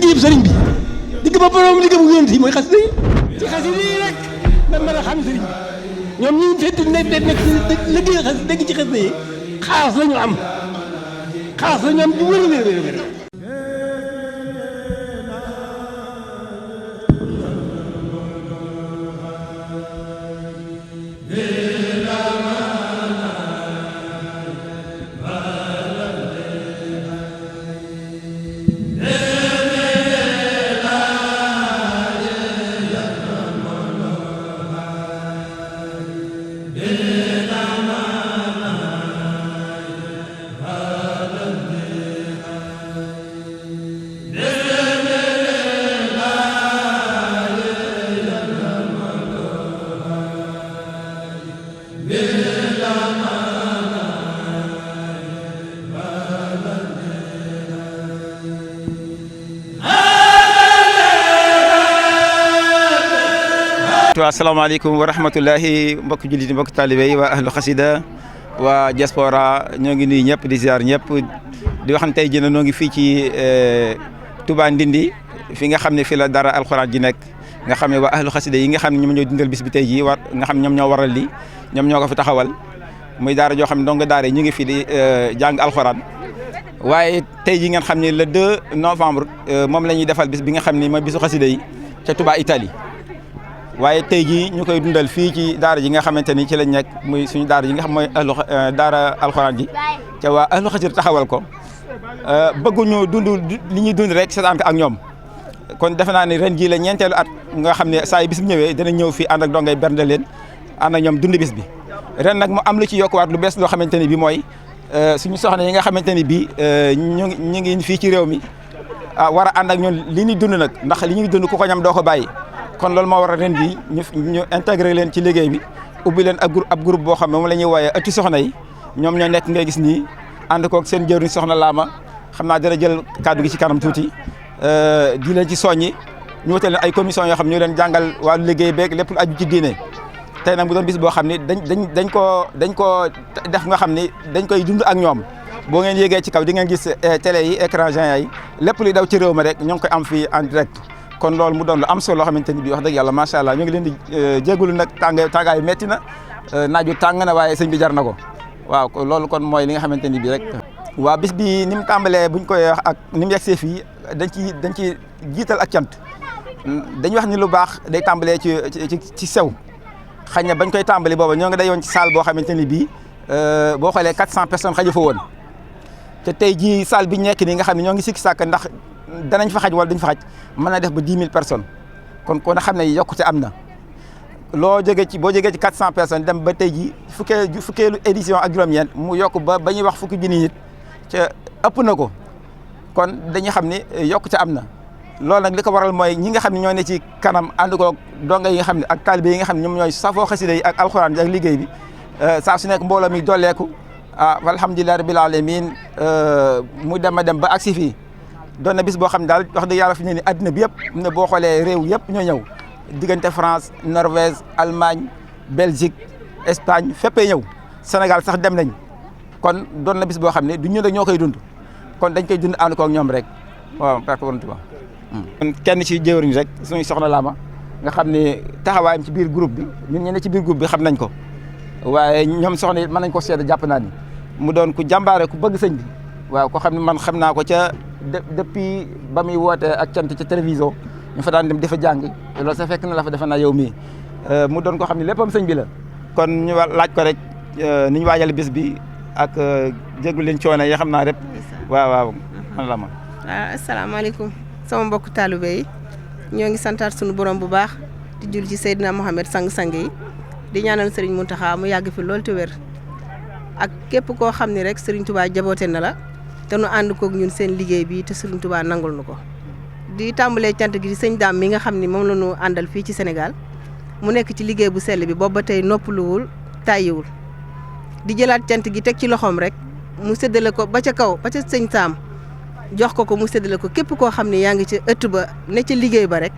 liggéeyub sëriñ bi digg ba borom liggéey bu yonent yi mooy xasida yi ci xasida yi rek na mën a xam sëriñ bi ñoom ñu fekk nekk liggéey xas dégg ci xasida yi xaas la ñu am bu wér asalaamaaleykum wa rahmatullahi mbokk jullit yi mbokk taalibe yi waa ahlu xasida waa diaspora ñoo ngi nuyu ñëpp di ziar ñëpp di wax ne tey jii noo ngi fii ci Touba Ndindi fi nga xam ne fii la dara alxuraan ji nekk nga xam ne waa ahlu xasida yi nga xam ne ñoom ñoo dundal bis bi tey jii nga xam ne ñoom ñoo waral li ñoom ñoo ko fi taxawal muy daara joo xam ne ndongo daara ñu ngi fi di jàng alxuraan waaye tey jii ngeen xam ne le 2 novembre moom la ñuy defal bis bi nga xam ne mooy bisu xasida yi ca Touba Italie waaye tey jii ñu koy dundal fii ci daara ji nga xamante ni ci lañ nekk muy suñu daara ji nga xam mooy daara alxuraan ji ca waa ahlu xasida taxawal ko bëgguñu dund li ñuy dund rek seetaan ko ak ñoom kon defe naa ne ren jii la ñeenteelu at nga xam ne saa yi bis bi ñëwee dana ñëw fii ànd ak dongay bernde leen ànd ak ñoom dund bis bi ren nag mu am lu ci yokkuwaat lu bees loo xamante ni bi mooy suñu soxna yi nga xamante ni bi ñu ngi fii ci réew mi war a ànd ak ñoom li ñuy dund nag ndax li ñuy dund ku ko ñam doo ko bàyyi kon loolu moo war a ren jii ñu intégré leen ci liggéey bi ubbi leen ab groupe boo xam ne moom la ñuy wooyee ëtti soxna yi ñoom ñoo nekk ngay gis nii ànd koog seen jëwriñ soxna Laama xam naa dana jël kàddu gi ci kanam tuuti di leen ci soññi ñu wutal leen ay commission yoo xam ñu leen jàngal wàllu liggéey beeg lépp lu aju ci diine tey nag mu doon bis boo xam ne dañ koo def nga xam ni dañ koy dund ak ñoom boo ngeen yéegee ci kaw di ngeen gis télé yi écran géant yi lépp luy daw ci réew ma rek ñoo ngi koy am fii en direct kon loolu mu doon lu am solo loo xamante ni bii wax dëgg yàlla macha allah ñu ngi leen di jégalu nag tàngaay métti na naaju tàng na waaye sëñ bi jar na ko waaw loolu kon mooy li nga xamante ni bii rek. waa bis bi ni mu tàmbalee buñ koy wax ak ni mu yegsee fii dañ ci jiital ak cant dañuy wax ni lu baax day tàmbalee ci sew xëy na bañ koy tàmbali booba ñoo ngi dayoon ci salle boo xamante ni bii boo xoolee 400 personnes xaju fa woon te tey jii salle bi nekk nii nga xam ne ñoo ngi sikki sàkk ndax danañ fa xaj wala duñ fa xaj mën na def ba 10 000 personnes kon kon xam ne yokkute am na boo jógee ci 400 personnes dem ba tey jii fukkeelu édition ak juróom-ñeent mu yokk ba ñuy wax fukki junni nit ca ëpp na ko kon dañuy xam ne yokkute am na loolu nag li ko waral mooy ñi nga xam ne ñoo ne ci kanam ànd ko donga yi nga xam ne ak taalibe yi nga xam ne ñoom ñooy safoo xasida yi ak alxuraan ak liggéey bi saa su nekk mbooloo mi dolleeku alhamdulilah rabbil alamin mu dem ba agsi fii doon na bis boo xam ne daal wax dëgg yàlla fi ne ni addina bi yëpp ne boo xoolee réew yëpp ñoo ñëw diggante France Norvège Allemagne Belgique Espagne féppee ñëw Sénégal sax dem nañ kon doon na bis boo xam ne du ñu rek ñoo koy dund kon dañ koy dund ànd ko ak ñoom rek waaw parce que kon kenn ci jëwriñ rek suñu soxna Laama nga xam ne taxawaayam ci biir groupe bi ñun ñu ne ci biir groupe bi xam nañ ko waaye ñoom soxna yi mën nañ ko seede jàpp naa ni mu doon ku jàmbaare ku bëgg sëñ bi waaw ko xam ne man xam naa ko ca depuis ba muy wootee ak cant ca télévision ñu fa daan dem dafa jàng loolu sa fekk na la fa defe naa yow mii mu doon ko xam ne léppam sëñ bi la kon ñu laaj ko rek ni ñu waajal bis bi ak jégalu leen coono yi xam naa rek waaw man la ma. waaw asalaamaaleykum sama mbokku taalibe yi ñoo ngi santaat sunu borom bu baax di jul ci Seydina Mohamed sang-sang yi di ñaanal Serigne Mountakha mu yàgg fi loolu te wér ak képp koo xam ne rek Serigne Touba jaboote na la te nu ànd koog ñun seen liggéey bi te Serigne Touba nangul nu ko. di tàmbalee cant gi di sëñ Daam mi nga xam ni moom la ñu àndal fii ci Sénégal mu nekk ci liggéey bu sell bi boobu ba tey noppaluwul tàyyiwul di jëlaat cant gi teg ci loxoom rek mu séddale ko ba ca kaw ba ca sëñ Saam jox ko mu séddale ko képp koo xam ne yaa ngi ci ëtt ba ne ca liggéey ba rek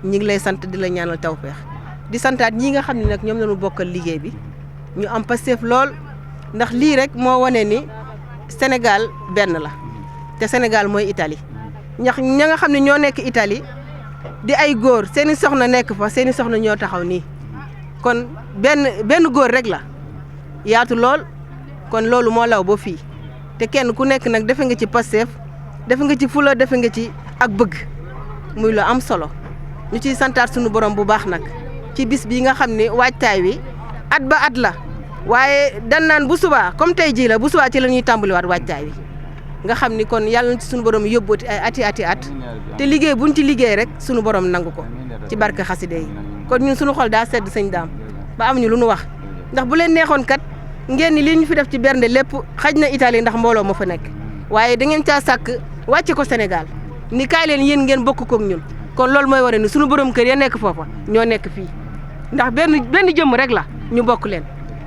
ñi ngi lay sant di la ñaanal tawfeex di santaat ñi nga xam ne nag ñoom lañu bokkal liggéey bi ñu am Pastef lool ndax lii rek moo wane ni Sénégal benn la te Sénégal mooy Italie ña nga xam ne ñoo nekk Italie di ay góor seeni soxna nekk fa seeni soxna ñoo taxaw nii kon benn góor rek la yaatu lool kon loolu moo law ba fii te kenn ku nekk nag defe nga ci Pastef defe nga ci fula defe nga ci ak bëgg muy lu am solo ñu ciy santaat suñu borom bu baax nag ci bis bii nga xam ne waajtaay wi at ba at la waaye dan naan bu subaa comme tey jii la bu subaa ci la ñuy tàmbaliwaat waajtaay wi nga xam ni kon yàlla na ci suñu borom yóbbooti ay ati at te liggéey buñ ci liggéey rek suñu borom nangu ko ci barke xaside yi kon ñun suñu xol daa sedd sëñ daam ba amuñu lu nu wax ndax bu leen neexoon kat ngeen ni li ñu fi def ci bernde lépp xaj na Italie ndax mbooloo ma fa nekk waaye da ngeen caa sàkk wàcce ko Sénégal ni kaay leen yéen ngeen bokk kook ñun kon loolu mooy wane ni suñu borom kër ya nekk foofa ñoo nekk fii ndax benn jëmm rek la ñu bokk leen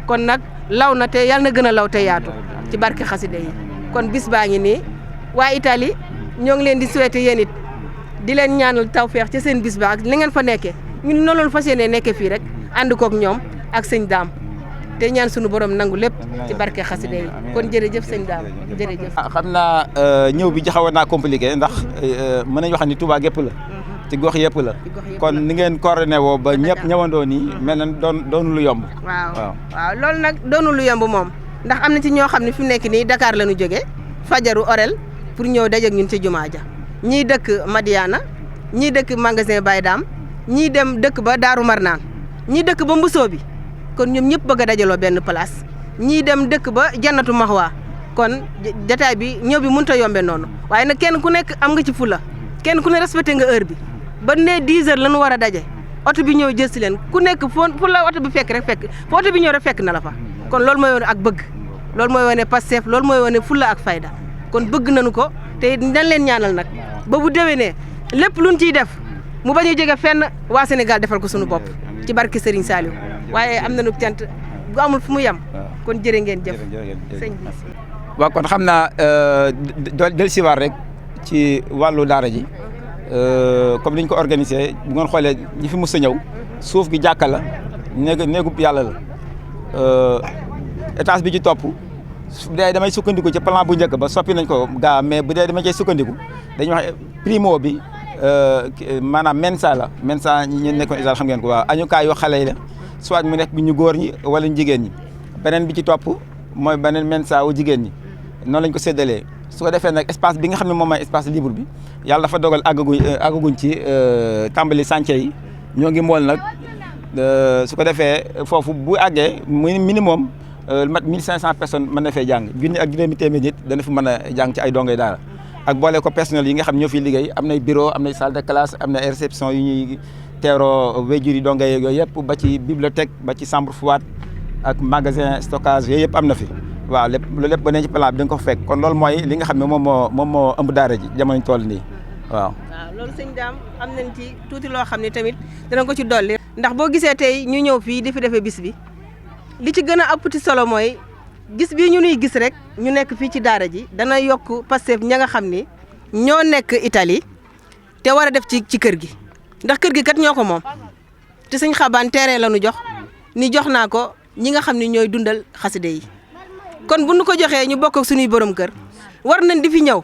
kon nag law na te yàlla na gën a law te yaatu ci barke xaside yi kon bis baa ngi nii waa Italie ñoo ngi leen di souhaiter yéen it di leen ñaanal tawfeex ci seen bis ba ak li ngeen fa nekkee ñun noonu la fas yéenee nekkee fii rek ànd kook ñoom ak sëñ daam te ñaan suñu borom nangu lépp ci barke xaside yi kon jërëjëf sëñ daam jërëjëf. xam naa ñëw bi xawoon naa compliqué ndax mën nañu wax ni Touba gépp la ci gox yëpp la kon ni ngeen coordonné woo ba ñëpp ñëwandoo nii mel na doonu lu yomb. waaw loolu nag doonu lu yomb moom ndax am na ci ñoo xam ne fi mu nekk nii Dakar la ñu jógee fajaru orel pour ñëw daje ak ñun ci jumaa ja ñii dëkk Madiana ñii dëkk magasin Baye Dame ñii dem dëkk ba Daaru Marnaan ñii dëkk ba Mbusoo bi kon ñoom ñëpp bëgg a dajaloo benn place ñii dem dëkk ba Jannatu Maxwa kon jataay bi ñëw bi mënut a yombe noonu waaye nag kenn ku nekk am nga ci fula kenn ku ne respecté nga heure bi ba ne 10 heures la ñu war a daje oto bi ñëw jël si leen ku nekk fu la oto bi fekk rek fekk fu oto bi ñëw rek fekk na la fa kon loolu mooy wane ak bëgg loolu mooy wane Pastef loolu mooy wane fulla ak fayda kon bëgg nañu ko te dañ leen ñaanal nag ba bu déwénee lépp luñ ciy def mu bañ a jóge fenn waa Sénégal defal ko suñu bopp ci barke Serigne Saliou waaye am nañu cant bu amul fu mu yem kon jërë ngeen jëf sëñ bi. waaw kon xam naa del siwaar rek ci wàllu daara ji comme ni ñu ko organisé bu ngeen xoolee ñi fi mës a ñëw suuf gi jàkka la néegub yàlla la étage bi ci topp bu dee damay sukkandiku ci plan bu njëkk ba soppi nañ ko gaa mais bu dee dama cay sukkandiku dañuy wax primo bi maanaam mensa la mensa ñi nekkoon Israël xam ngeen ko waaw añukaay yoo xale yi la soit mu nekk bi ñu góor ñi wala ñu jigéen ñi beneen bi ci topp mooy beneen mensa wu jigéen ñi noonu lañ ko séddalee su ko defee nag espace bi nga xam ne moom mooy espace libre bi yàlla dafa dogal àggaguñ ci tàmbali chantier yi ñoo ngi mool nag su ko defee foofu bu àggee minimum mat 1500 personnes mën na fee jàng junni ak juróomi téeméer nit dana fi mën a jàng ci ay dongay daara ak boole ko personnel yi nga xam ñoo fiy liggéey am nay bureau am nay salle de classe am na ay réception yu ñuy teeroo wéjur yi dongay yooyu yëpp ba ci bibliothèque ba ci chambre froide ak magasin stockage yooyu yëpp am na fi waaw lépp loolu lépp ba ne ci plan bi da nga ko fekk kon loolu mooy li nga xam ne moom moo ëmb daara ji jamono ñu toll nii waaw. waaw loolu sëñ Dame am nañ ci tuuti loo xam ne tamit danañ ko ci dolli. ndax boo gisee tey ñu ñëw fii di fi defee bis bi li ci gën a ëpp ci solo mooy gis bii ñu nuy gis rek ñu nekk fii ci daara ji dana yokk Pastef ña nga xam ni ñoo nekk Italie te war a def ci kër gi ndax kër gi kat ñoo ko moom te sëñ Xabaan terrain la ñu jox ni jox naa ko ñi nga xam ni ñooy dundal xaside yi kon bu nu ko joxee ñu bokk ak suñuy borom kër war nañ di fi ñëw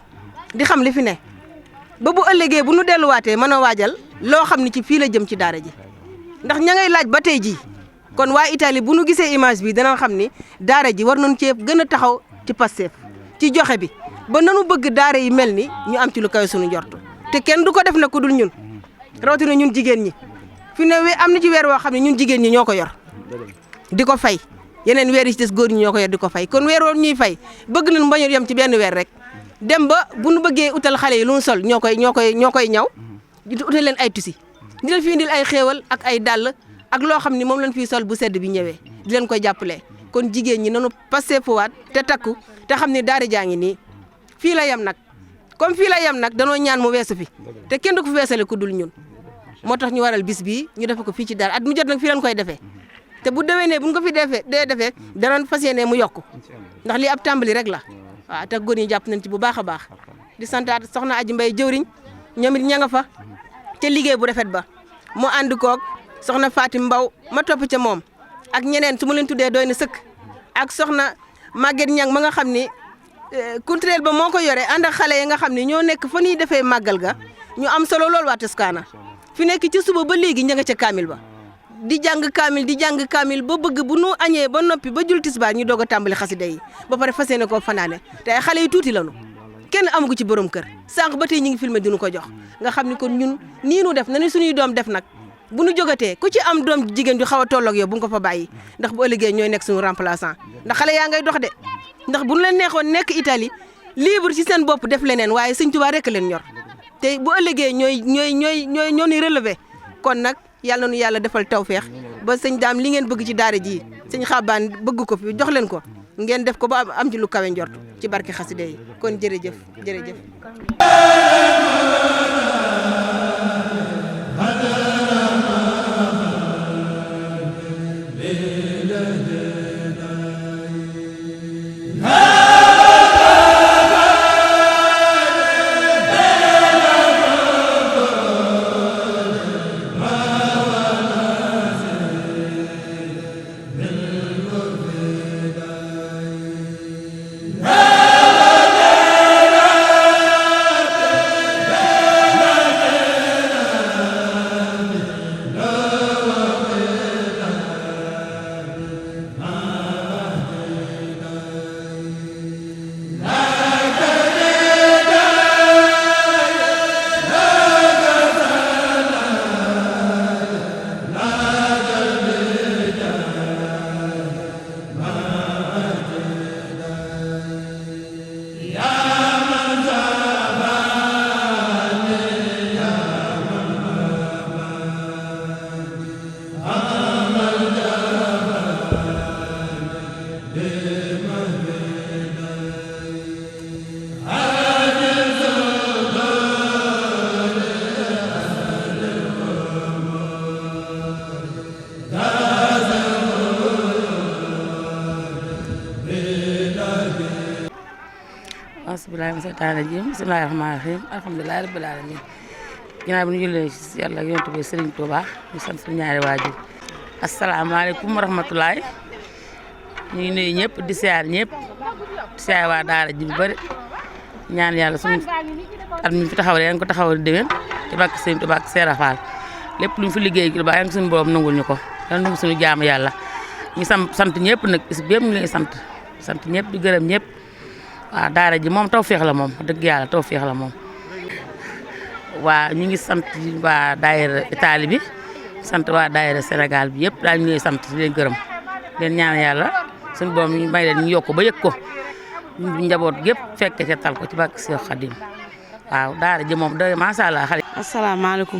di xam li fi ne ba bu ëllëgee bu nu delluwaatee mën a waajal loo xam ni ci fii la jëm ci daara ji ndax ña ngay laaj ba tey jii kon waa Italie bu nu gisee image bi dana xam ni daara ji war nañu cee gën a taxaw ci Pastef ci joxe bi ba nanu bëgg daara yi mel ni ñu am ci lu kawe suñu njort te kenn du ko def na ku dul ñun rawatina ñun jigéen ñi fi ne am na ci weer woo xam ne ñun jigéen ñi ñoo ko yor di ko fay yeneen weer yi ci des góor ñi ñoo ko yor di ko fay kon weer woon ñuy fay bëgg nañu bañ a yem ci benn weer rek dem ba bu nu bëggee utal xale yi lu nu sol ñoo koy ñaw di utal leen ay tusi di leen fi indil ay xéewal ak ay dàll ak loo xam ni moom lañ fiy sol bu sedd bi ñëwee di leen koy jàppale kon jigéen ñi nanu passé fuwaat te takku te xam ne daara jaa ngi nii fii la yem nag comme fii la yem nag danoo ñaan mu weesu fi te kenn du ko fi weesale ku dul ñun moo tax ñu waral bis bii ñu defe ko fii ci daara at mu jot nag fii lañ koy defee te bu déwénee bu ñu ko fi defee danañ fas yéene mu yokku ndax lii ab tàmbali rek la waaw te góor ñi jàpp nañ ci bu baax a baax di santaat soxna Aji Mbay jëwriñ ñoom it ña nga fa te liggéey bu rafet ba mu ànd koog soxna Fatim Mbaw ma topp ca moom ak ñeneen su ma leen tuddee doy na sëkk ak soxna Maguette Niang ma nga xam ni culturel ba moo ko yore ànd ak xale yi nga xam ne ñoo nekk fa ñuy defee màggal ga ñu am solo lool waa Toscana fi nekk ci suba ba léegi ña nga ca kaamil ba di jàng kaamil ba bëgg bu nu añee ba noppi ba jul tisbaar ñu doog a tàmbali xasida yi ba pare fas yéene koo fanaane te ay xale yu tuuti lañu kenn amagu ci borom kër sànq ba tey ñu ngi filmé dinu ko jox nga xam ni kon ñun nii nu def na ni suñuy doom def nag bu nu jógatee ku ci am doom jigéen ju xaw a tolloog yow bu nga ko fa bàyyi ndax bu ëllëgee ñooy nekk suñu remplaçant ndax xale yaa ngay dox de ndax bu nu leen neexoon nekk Italie libre ci seen bopp def leneen waaye Sëñ Tuubaa rek leen ñor te bu ëllëgee ñoo ni relevé kon nag yàlla nu yàlla defal tawféex ba sëñ daam li ngeen bëgg ci daara ji sëñ Xabaan bëgg ko fi jox leen ko ngeen def ko ba am ci lu kawe njort ci barke xasida yi kon jërëjëf. asbilahi ma seytaane rajim bismillahi rahmaani rahim alhamdulilahi rabbil alamin ginnaaw bi ñu jullee ci yàlla ak yonent bi Serigne Touba ñu sant suñu ñaari waajur asalaamaaleykum wa rahmatulahi ñu ngi nuyu ñëpp di siyaar ñëpp di siyaar waa daara ji bu bëri ñaan yàlla suñu at mi fi taxawal yaa ngi ko taxawal déwén ci barke Serigne Touba ak Seera Fall lépp lu ñu fi liggéey lu baax yaa ngi suñu borom nangul ñu ko yàlla nangu suñu jaamu yàlla ñu sant ñëpp nag bis bi yëpp ñu ngi sant ñëpp di gërëm ñëpp waaw daara ji moom tawféex la moom dëgg yàlla tawféex la moom waa ñu ngi sant waa daayira Italie bi sant waa daayira Sénégal bi yëpp daal ñu ngi sant di leen gërëm leen ñaan yàlla suñu borom ñu may leen ñu yokk ba yëg ko ñu njaboot gépp fekk ca tal ko ci barke Seex Xadim waaw daara ji moom da macha allah xale. asalaamaaleykum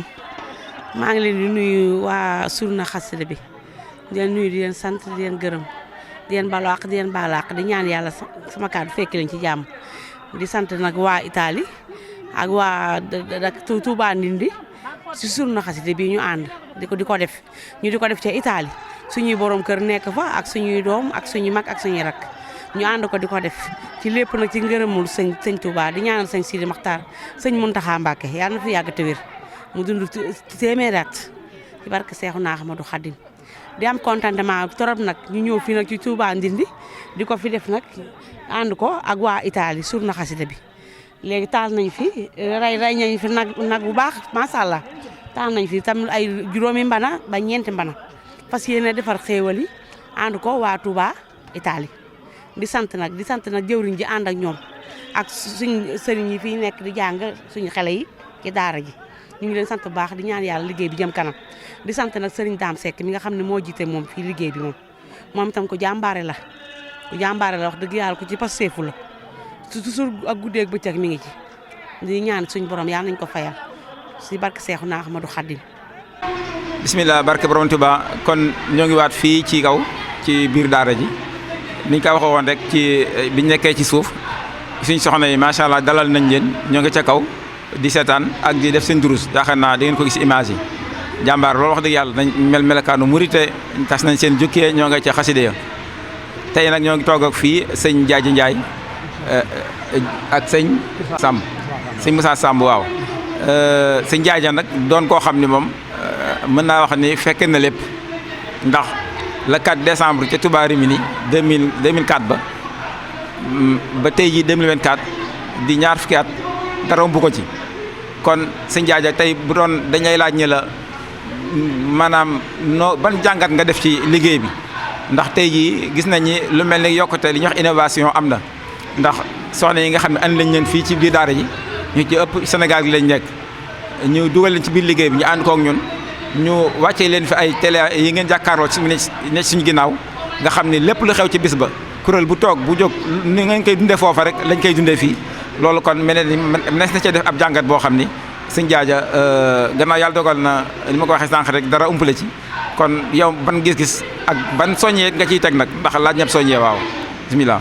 maa ngi leen di nuyu waa Surna Xasida bi di leen nuyu di leen sant di leen gërëm di leen balaax di leen balaax di ñaan yàlla sama kàddu fekk leen ci jàmm di sant nag waa Italie ak waa Touba Ndindi si Surna Xasida bi ñu ànd di ko def ñu di ko def ca Italie suñuy borom kër nekk fa ak suñuy doom ak suñuy mag ak suñuy rak ñu ànd ko di ko def ci lépp nag ci ngërëmul sëñ Touba di ñaanal sëñ Sidi Maxtaar sëñ Muntaxa Mbàkke yàlla na fi yàgg te wér mu dund téeméeri at ci barke Seexuna Ahmadu Xadim di am contentement trop nag ñu ñëw fii nag ci Touba Ndindi di ko fi def nag ànd ko ak waa Italie Surna Xasida bi léegi taal nañ fi rey nañ fi nag bu baax macha allah taal nañ fi tam ay juróomi mbana ba ñeenti mbana fas yéene defar xéewal yi ànd ko waa Touba Italie di sant nag jëwriñ ji ànd ak ñoom ak suñ sëriñ yi fii nekk di jàng suñu xale yi ci daara ji ñu ngi leen sant bu baax di ñaan yàlla liggéey bi jëm kanam di sant nag sëriñ Daam Seck mi nga xam ne moo jiite moom fii liggéey bi moom itam ko jàmbaare la wax dëgg yàlla ko ci pas seefu la toujours ak guddeeg bëccëg mi ngi ci di ñaan suñ borom yàlla nañ ko fayal si barke Seexuna Ahmadu Xadim. bismillah barke borom Tuba kon ñoo ngi waat fii ci kaw ci biir daara ji niñ ko waxee woon rek ci biñ nekkee ci suuf suñ soxna yi macha allah dalal nañ leen ñoo ngi ca kaw di seetaan ak di def seen durus yaakaar naa da ngeen ko gis image yi jàmbaar loolu wax dëgg yàlla nañ melakaanu murite tas nañ seen jukkee ñoo nga ca xaside ya tey nag ñoo ngi toog ak fii sëñ Jaaji Njaay ak sëñ Moussa Samb waaw sëñ Jaaja nag doon koo xam ni moom mën naa wax ni fekke na lépp ndax le 4 décembre ca Touba Rimini 2004 ba ba tey jii 2024 di ñaar fukki at dara bu ko ci kon sëñ Jaaja tey bu doon dañay laaj ñi la maanaam noo ban jàngat nga def ci liggéey bi ndax tey jii gis nañ ni lu mel ni yokkute li ñuy wax innovation am na ndax soxna yi nga xam ne andi lañ leen fii ci biir daara ji ñu ci ëpp Sénégal gi lañ nekk ñu dugal leen ci biir liggéey bi ñu ànd kook ñun ñu wàccee leen fi ay télé yi ngeen jàkkaarloo ci ne suñu ginnaaw nga xam ne lépp lu xew ci bis ba kuréel bu toog bu jóg ni ngeen koy dundee foofa rek lañ koy dundee fii loolu kon mel ni nes na cee def ab jàngat boo xam ni sëñ Jaaja gannaaw yàlla dogal na li ma ko waxee sànq rek dara umpale ci kon yow ban gis-gis ak ban soññee nga ciy teg nag ndax laaj ñëpp soññee waaw bismillah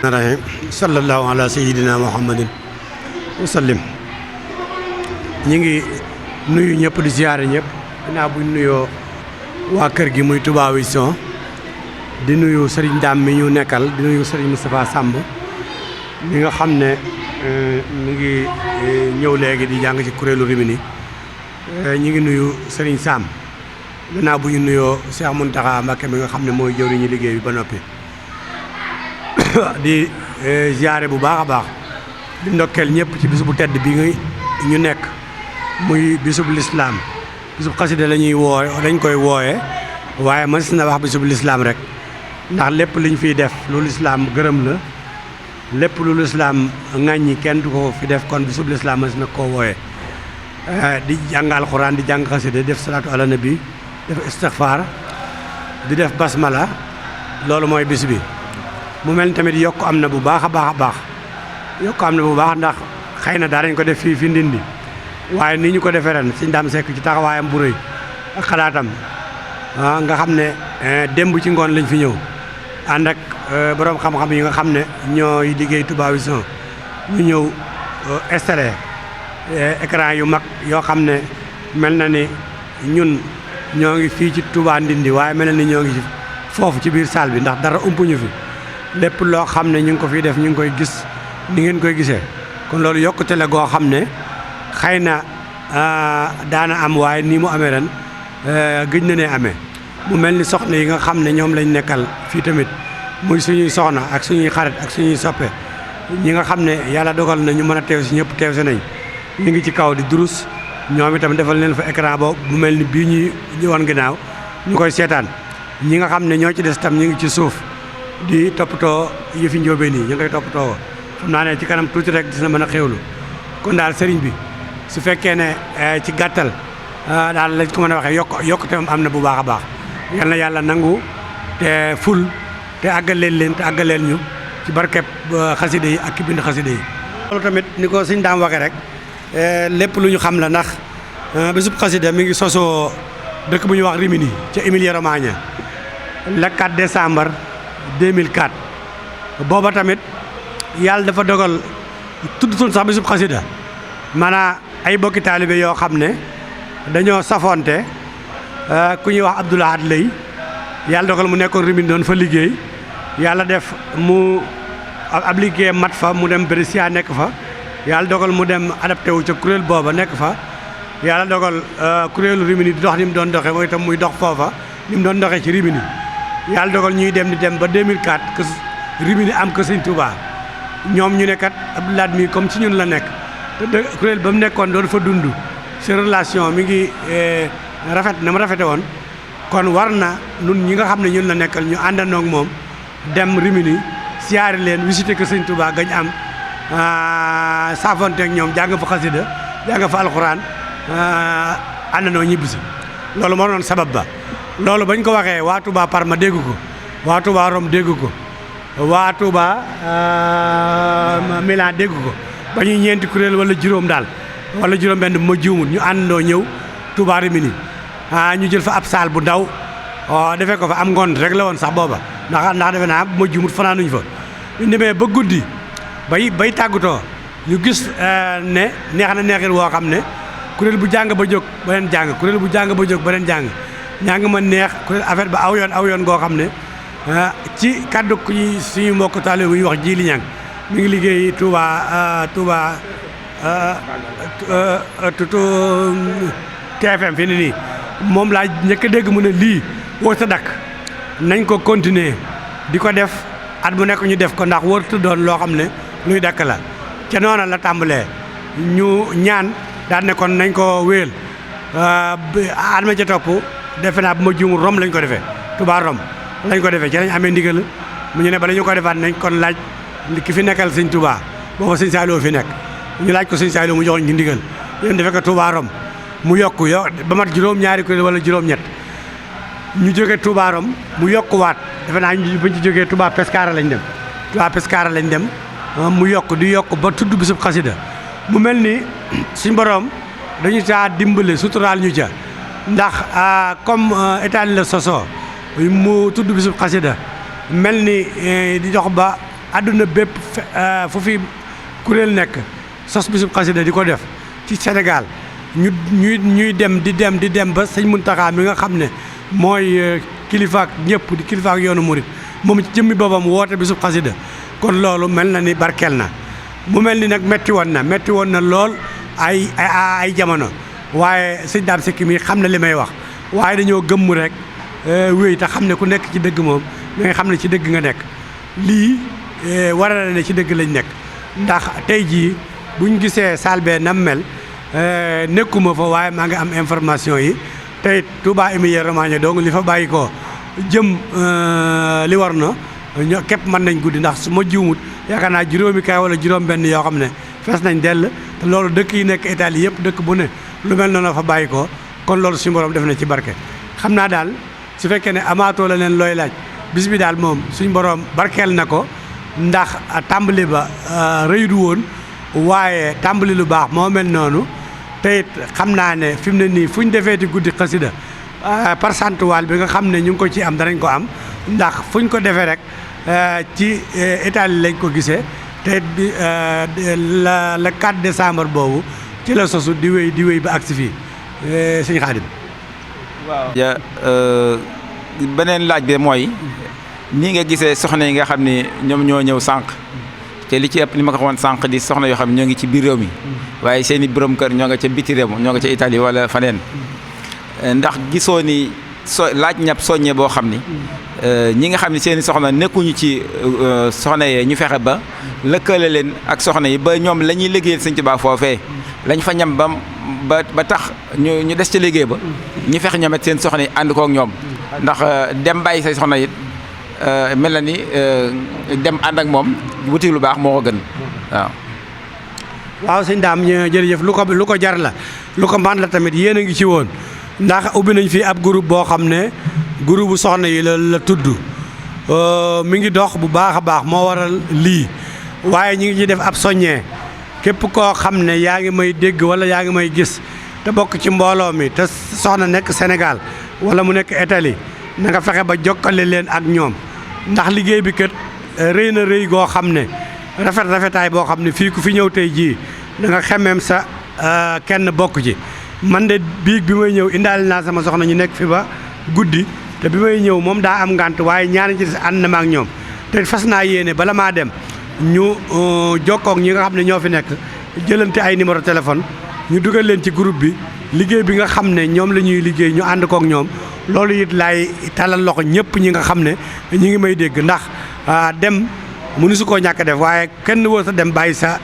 rahim sallallahu ala sayyidina muhammadin wa sallim ñi ngi nuyu ñëpp di ziyaare ñëpp dinaa buñ nuyoo waa kër gi muy Touba Vision di nuyu Serigne Dame mi ñu nekkal di nuyu Serigne Moustapha Samb mi nga xam ne mi ngi ñëw léegi di jàng ci kuréelu Rimini ñi ngi nuyu Serigne Sam gannaaw bu ñu nuyoo Cheikh Mountakha Mbacké mi nga xam ne mooy jëwriñu liggéey bi ba noppi di ziare bu baax a baax di ndokkeel ñëpp ci bisu bu tedd bi ñu nekk muy bisub lislaam bisub xasida la ñuy dañ koy wooye waaye mën na wax bisub lislaam rek ndax lépp liñ fiy def lu lislaam gërëm la lépp lu lislaam ŋàññi kenn du ko fi def kon bisub lislaam mën na koo wooye di jàng alxuraan di jàng xasida def salaatu ala nabi def istixfaar di def basmala loolu mooy bis bi mu mel ni tamit yokk am na bu baax a baax a baax yokk am na bu baax ndax xëy na daanañ ko def fii fi Ndindi waaye nii ñu ko defee ren Sëñ Dame Seck ci taxawaayam bu rëy ak xalaatam nga xam ne démb ci ngoon lañ fi ñëw ànd ak borom xam-xam yi nga xam ne ñooy liggéey Touba Vision ñu ñëw installé écran yu mag yoo xam ne mel na ni ñun ñoo ngi fii ci Touba Ndindi waaye mel na ni ñoo ngi ci foofu ci biir salle bi ndax dara umpuñu fi lépp loo xam ne ñu ngi ko fiy def ñu ngi koy gis ni ngeen koy gisee kon loolu yokkute la goo xam ne xëy na daana am waaye nii mu amee ren gëj na ne amee mu mel ni soxna yi nga xam ne ñoom lañ nekkal fii tamit muy suñuy soxna ak suñuy xarit ak suñuy soppe ñi nga xam ne yàlla dogal na ñu mën a teew si ñëpp teew si nañ ñu ngi ci kaw di durus ñoom itam defal leen fa écran boobu bu mel ni bii ñuy ñëwoon ginnaaw ñu koy seetaan ñi nga xam ne ñoo ci des tam ñu ngi ci suuf di toppatoo yëfi njóobeen yi ñu ngi koy toppatoo xam naa ne ci kanam tuuti rek dina mën a xéwlu kon daal sëriñ bi su fekkee ne ci gàttal daal lañ ko mën a waxee yokkute am na bu baax a baax yal na yàlla nangu te ful te àggaleel leen te àggaleel ñu ci barkeb xaside yi ak ki bind xaside yi. loolu tamit ni ko sëñ Dame waxee rek lépp lu ñu xam la ndax bésub xaside mi ngi sosoo dëkk bu ñuy wax Rimini ca Emilia Romagna le 4 décembre 2004 booba tamit yàlla dafa dogal tuddutoon sax bisub xasida maanaam ay bokki taalibe yoo xam ne dañoo safonte ku ñuy wax Abdoul Ahad Lay yàlla dogal mu nekkoon Rimini doon fa liggéey yàlla def mu ab liggéey mat fa mu dem Brescia nekk fa yàlla dogal mu dem adapté wu ca kuréel booba nekk fa yàlla dogal kuréelu Rimini di dox ni mu doon doxee mooy itam muy dox foofa ni mu doon doxee ci Rimini yàlla dogal ñuy dem di dem ba 2004 que Rimini am que Sëñ Touba ñoom ñu ne kat Abdoul Ahad mi comme ci ñun la nekk te kuréel ba mu nekkoon doon fa dund seen relation mi ngi rafet na mu rafete woon kon war na nun ñi nga xam ne ñun la nekkal ñu àndandoo ak moom dem Rimini siyaare leen visité que Sëñ Touba gañ am saafonte ak ñoom jàng fa xasida jàng fa alxuraan àndandoo ñibbisi loolu moo doon sabab ba loolu bañ ko waxee waa Touba Parma dégg ko waa Touba Rome dégg ko waa Touba Milan dégg ko ba ñuy ñeenti kuréel wala juróom daal wala juróom benn bu ma juumul ñu àndandoo ñëw Touba Rimini ñu jël fa ab saal bu ndaw defee ko fa am ngoon rek la woon sax booba ndax defe naa bu ma juumul fanaanuñ fa ñu demee ba guddi bay tàggatoo ñu gis ne neex na neexit woo xam ne kuréel bu jàng ba jóg beneen jàng kuréel bu jàng ba jóg beneen jàng ñaa ma neex kuréel affaire ba aw yoon goo xam ne ci kaddu suñu mbokk taalibe bu ñuy wax Jili Ñang mi ngi liggéey Touba TFM fi ni nii moom laa njëkk a dégg mu ne lii woo sa dakk nañ ko continuer di ko def at mu nekk ñu def ko ndax wartu doon loo xam ne luy dakk la ca noona la tàmbalee ñu ñaan daan ne kon nañ ko wéel at ma ca topp defe naa bu ma juumul Rome lañ ko defee Touba Rome lañ ko defee ci lañ amee ndigal mu ñu ne bala ñu ko defaat nañ kon laaj ki fi nekkal sëñ Touba booba sëñ Saliou fi nekk ñu laaj ko sëñ Saliou mu jox ñu ndigal yéen defee ko Touba Rome mu yokk ba mat juróom-ñaari kuréel wala juróom-ñett ñu jógee Touba Rome mu yokkuwaat defe naa buñ ci jógee Touba Pescara lañ dem Touba Pescara lañ dem mu yokk di yokk ba tudd bisub xasida mu mel ni suñ borom dañu caa dimbale suturaal ñu ca ndax comme état la sosoo mu tudd bisub xasida mel ni di dox ba àdduna bépp fu fi kuréel nekk sos bisub xasida di ko def ci Sénégal ñuy dem di dem ba sëñ Muntaxa mi nga xam ne mooy kilifaak ñëpp di kilifaak yoonu murit moom ci jëmmi boppam woote bisub xasida kon loolu mel na ni barkeel na mu mel ni nag metti woon na lool ay jamono waaye sëñ Dame Seck mi xam na li may wax waaye dañoo gëmm rek wéy te xam ne ku nekk ci dëgg moom da nga xam ne ci dëgg nga nekk lii waral na ne ci dëgg lañ nekk ndax tey jii buñ gisee salle bee nam mel nekkuma fa waaye maa ngi am information yi tey Touba Emilia Romagna donc li fa bàyyi ko jëm li war na ñoo képp mën nañ guddi ndax su ma jiwmut yaakaar naa juróomi kaay wala juróom benn yoo xam ne fees nañ dell te loolu dëkk yi nekk Italie yëpp dëkk bu ne lu mel noonu fa bàyyi ko kon loolu suñu borom def na ci barke xam naa daal su fekkee ne amaatoo la leen looy laaj bis bi daal moom suñu borom barkeel na ko ndax tàmbali ba rëy du woon waaye tàmbali lu baax moo mel noonu te it xam naa ne fi mu ne nii fu ñu defeeti guddi xasida pourcentage bi nga xam ne ñu ngi ko ci am danañ ko am ndax fu ñu ko defee rek ci Italie lañ ko gisee te bi le 4 décembre boobu ci la sosu di wéy ba agsi fii sëñ Xaadim. waaw. beneen laaj bi mooy nii nga gisee soxna yi nga xam ne ñoom ñoo ñëw sànq te li ci ëpp ni ma ko waxoon sànq di soxna yoo xam ne ñoo ngi ci biir réew mi waaye seen i borom kër ñoo nga ca biti réew ñoo nga ca Italie wala faneen ndax gisoo ni laaj ñab soññe boo xam ni ñi nga xam ne seen i soxna nekkuñu ci soxna yee ñu fexe ba lëkkale leen ak soxna yi ba ñoom la ñuy liggéeyal Sëñ Tuubaa foofee lañ fa ñam ba tax ñu des ca liggéey ba ñu fexe ñoom it seen soxna yi ànd kook ñoom ndax dem bàyyi say soxna it mel na ni dem ànd ak moom wuti lu baax moo ko gën waaw. waaw sëñ Dame jërëjëf lu ko jar la lu ko man la tamit yéen a ngi ci woon ndax ubbi nañ fi ab groupe boo xam ne groupe bu soxna yi la tudd mi ngi dox bu baax a baax moo waral lii waaye ñi ngi ci def ab soññee képp koo xam ne yaa ngi may dégg wala yaa ngi may gis te bokk ci mbooloo mi te soxna nekk Sénégal wala mu nekk Italie na nga fexe ba jokkale leen ak ñoom ndax liggéey bi kat rëy na rëy goo xam ne rafetaay boo xam ne fii ku fi ñëw tey jii da nga xemeem sa kenn bokk ci man de biig bi may ñëw indaale naa sama soxna ñu nekk fi ba guddi te bi may ñëw moom daa am ngànt waaye ñaari ci des ànd na ma ak ñoom te fas naa yéene bala maa dem ñu jokkoog ñi nga xam ne ñoo fi nekk jëlante ay numéro téléphone ñu dugal leen ci groupe bi liggéey bi nga xam ne ñoom la ñuy liggéey ñu ànd kook ñoom loolu it laay talal loxo ñëpp ñi nga xam ne ñi ngi may dégg ndax dem mënu su koo ñàkk def waaye kenn woo sa dem bàyyi sa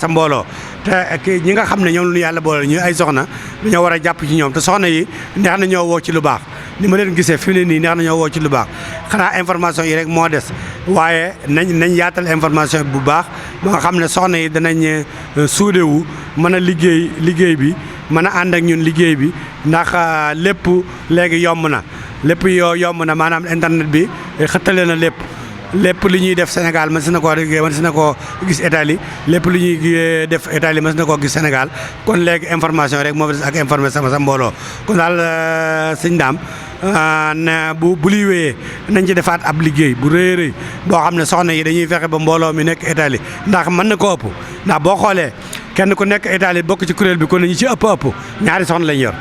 mbooloo te ñi nga xam ne ñoom lu yàlla boole ñu ay soxna dañoo war a jàpp ci ñoom te soxna yi neex na ñoo woo ci lu baax ni ma leen gisee fi mu ne nii neex na ñoo woo ci lu baax xanaa information yi rek moo des waaye nañ yaatal information bu baax ba nga xam ne soxna yi danañ suudewu mën a liggéey bi mën a ànd ak ñun liggéey bi ndax lépp léegi yomb na lépp yomb na maanaam internet bi xëttale na lépp li ñuy def Sénégal mën na koo gis Italie lépp li ñuy def Italie mën na koo gis Sénégal kon léegi information rek moo fi des ak informé sa mbooloo kon daal sëñ Dame bu liy wéyee nañ ci defaat ab liggéey bu rëy boo xam ne soxna yi dañuy fexe ba mbooloo mi nekk Italie ndax mën na ko ëpp ndax boo xoolee kenn ku nekk Italie bokk ci kuréel bi kon ñi ci ëpp ñaari soxna lañ yor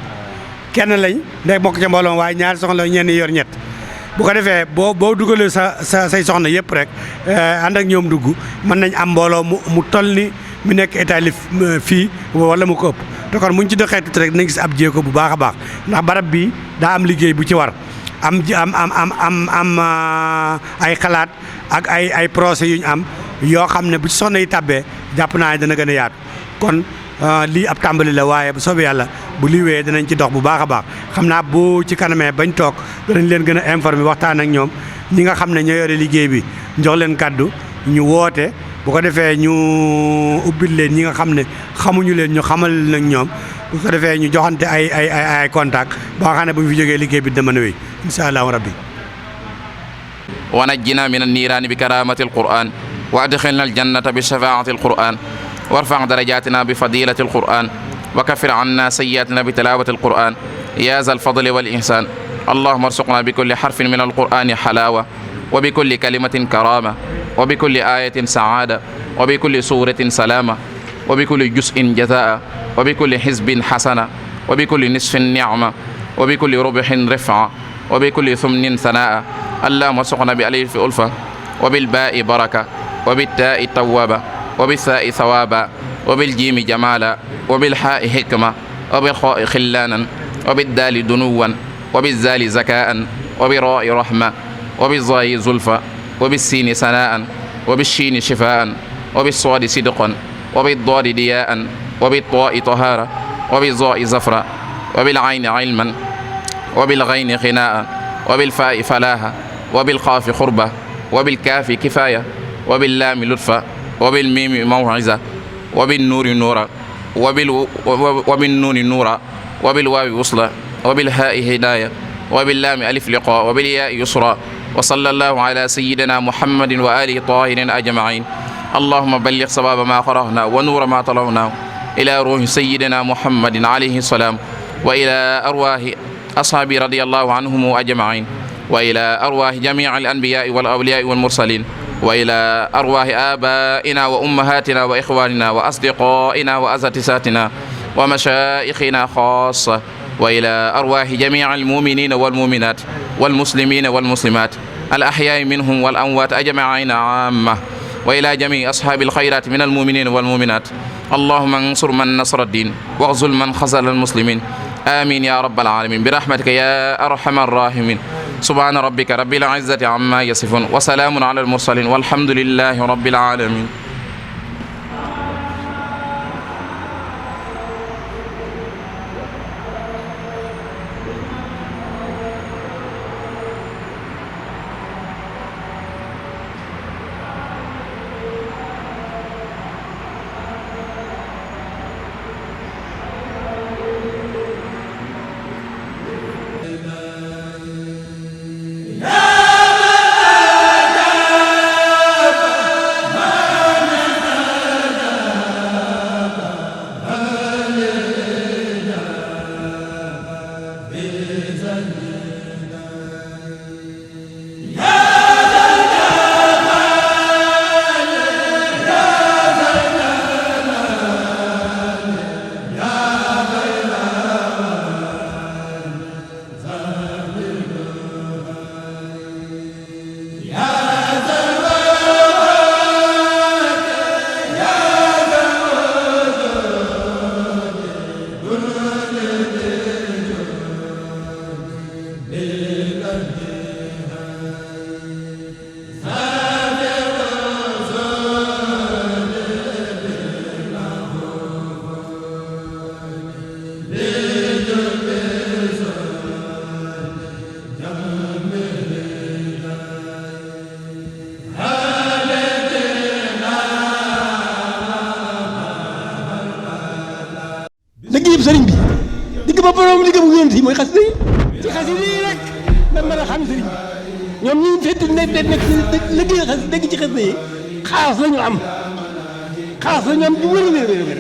kenn lañ day bokk ca mbooloo waaye ñaari soxna la ñenn yor ñett bu ko defee boo dugalee say soxna yëpp rek ànd ak ñoom dugg mën nañ am mbooloo mu toll ni mu nekk Italie fii wala mu ko ëpp te kon muñ ci doxee tuuti rek dinañ gis ab jéego bu baax a baax ndax barab bi daa am liggéey bu ci war am ay xalaat ak ay procès yu ñu am yoo xam ne bu ci soxna yi tàbbee jàpp naa ne dana gën a yaatu kon lii ab tàmbali la waaye bu soobee yàlla bu lii wéyee danañ ci dox bu baax a baax xam naa bu ci kanamee bañ toog danañ leen gën a informer waxtaan ak ñoom ñi nga xam ne ñoo yore liggéey bi jox leen kàddu ñu woote bu ko defee ñu ubbil leen ñi nga xam ne xamuñu leen ñu xamal nag ñoom bu ko defee ñu joxante ay contact ba nga xam ne bu ñu fi jógee liggéey bi dina mën a wéy incha allahu rabbi wa najjina min anniiraani bi karaamati alquran wa adxilna aljannata bi shafaati alquran warfa darajatina bi fadilati alquran wa kaffir anna sayyiatina bi tilawati alquran ya za alfadli wal ihsan allahumma arzuqna bi kulli harfin min alqurani halawa wa bi kulli kalimatin karama wa bi kulli ayatin saada wa bi kulli suratin salama wa bi kulli juz'in jazaa wa bi kulli hizbin hasana wa bi kulli nisfin ni'ma wa bi kulli rubhin rif'a wa bi kulli thumnin sanaa allahumma arzuqna bi alif ulfa wa bil ba'i baraka wa bit ta'i tawwaba wa bis sa'i thawaba wa bil jimi jamala wa bil ha'i hikma wa bil kha'i khillanan wa bid dali dunuwan wa biz zali zaka'an wa bi ra'i rahma wa biz zayi zulfa wa bis sini sana'an wa bis shini shifa'an wa bis sadi sidqan wa bid dadi diya'an wa bit ta'i tahara wa biz za'i zafra wa bil 'ayni 'ilman wa bil ghayni ghina'an wa bil fa'i falaha wa bil qafi khurba wa bil kafi kifaya wa bil lami lutfa wa bil mimi maw'iza wa bin nuri nura wa bin nuni nura wa bil wawi wusla wa bil ha'i hidaya wa bil lami alif liqa wa bil ya'i yusra wa sallallahu ala sayyidina muhammadin wa alihi tahirin ajma'in allahumma balligh sawaba ma qara'na wa nura ma talawna ila ruhi sayyidina muhammadin alayhi salam wa ila arwahi ashabi radiyallahu anhum ajma'in wa ila arwahi jami' al anbiya'i wal awliya'i wal mursalin wa ila arwahi abaina wa ummahatina wa ikhwanina wa asdiqaina wa asatisatina wa mashayikhina khassa wa ila arwahi jami' al mu'minina wal mu'minat wal muslimina wal muslimat al ahya'i minhum wal amwat ajma'in 'amma wa ila jami' ashabil khairat min al mu'minina wal mu'minat allahumma ansur man nasara ad-din waghzul man khazala al muslimin amin ya rabbal alamin bi rahmatika ya arhamar rahimin subhana rabbika rabbil izzati amma yasifun wa salamun ala al mursalin walhamdulillahi rabbil alamin liggéeyub sëriñ bi digg ba borom liggéey bu yonent yi mooy xasida yi ci xasida yi rek da mën a xam sëriñ bi ñoom ñu fekk nekk liggéey xas dégg ci xasida yi xaas la ñu am bu wér a wér